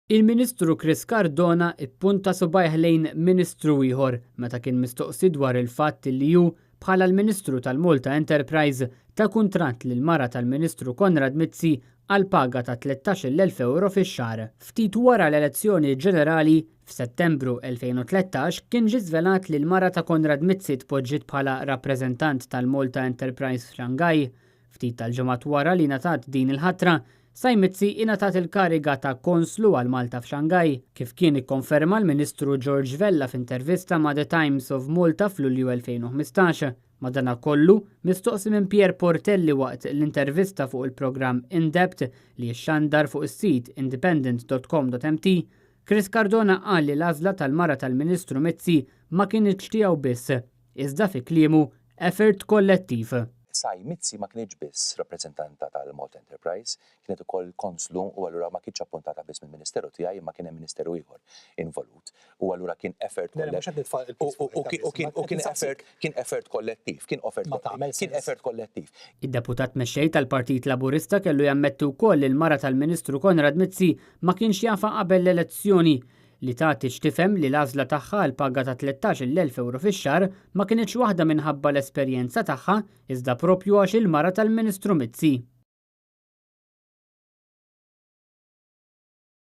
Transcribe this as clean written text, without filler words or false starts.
Il-Ministru Chris Cardona ippunta subgħajh lejn Ministru ieħor meta kien mistoqsi dwar il-fatt li hu, bħala l-Ministru tal-Malta Enterprise, ta kuntratt lill-mara tal-Ministru Konrad Mizzi għal paga ta' 13,000 ewro fix-xahar. Ftit wara l-elezzjoni ġenerali, f'Settembru 2013, kien ġie żvelat li l-mara ta' Konrad Mizzi tpoġġiet bħala rappreżentant tal-Malta Enterprise f'Shanghai. Ftit tal-ġimgħat wara li ngħatat din il-ħatra, Sai Mizzi ingħatat il-kariga ta' Konslu għal Malta f'Shanghai, kif kien ikkonferma l-Ministru George Vella f'intervista ma' The Times of Malta f'Lulju 2015. Madanakollu, mistoqsi minn Pierre Portelli waqt l-intervista fuq il-programm In Depth li jixxandar fuq is-sit independent.com.mt, Chris Cardona qal li l-għażla tal-mara tal-Ministru Mizzi ma kinitx tiegħu biss, iżda fi kliemu effort kollettiv. Sai Mizzi ma kinitx biss rappreżentanta tal-Malta Enterprise, kienet ukoll konslu u allura ma kienx appuntata biss mill-Ministeru tiegħi imma kien hemm ministeru ieħor involut. U allura kien effort u kien effort kien effort kollettiv, kien effort kien effort kollettiv. Id-Deputat Mexxej tal-Partit Laburista kellu jammetti wkoll li l-mara tal-Ministru Konrad Mizzi ma kienx jafha qabel l-elezzjoni, li tagħti x'tifhem li l-għażla tagħha għal paga ta' 13,000 ewro fix-xahar ma kinitx waħda minħabba l-esperjenza tagħha iżda proprju għax il-mara tal-Ministru Mizzi.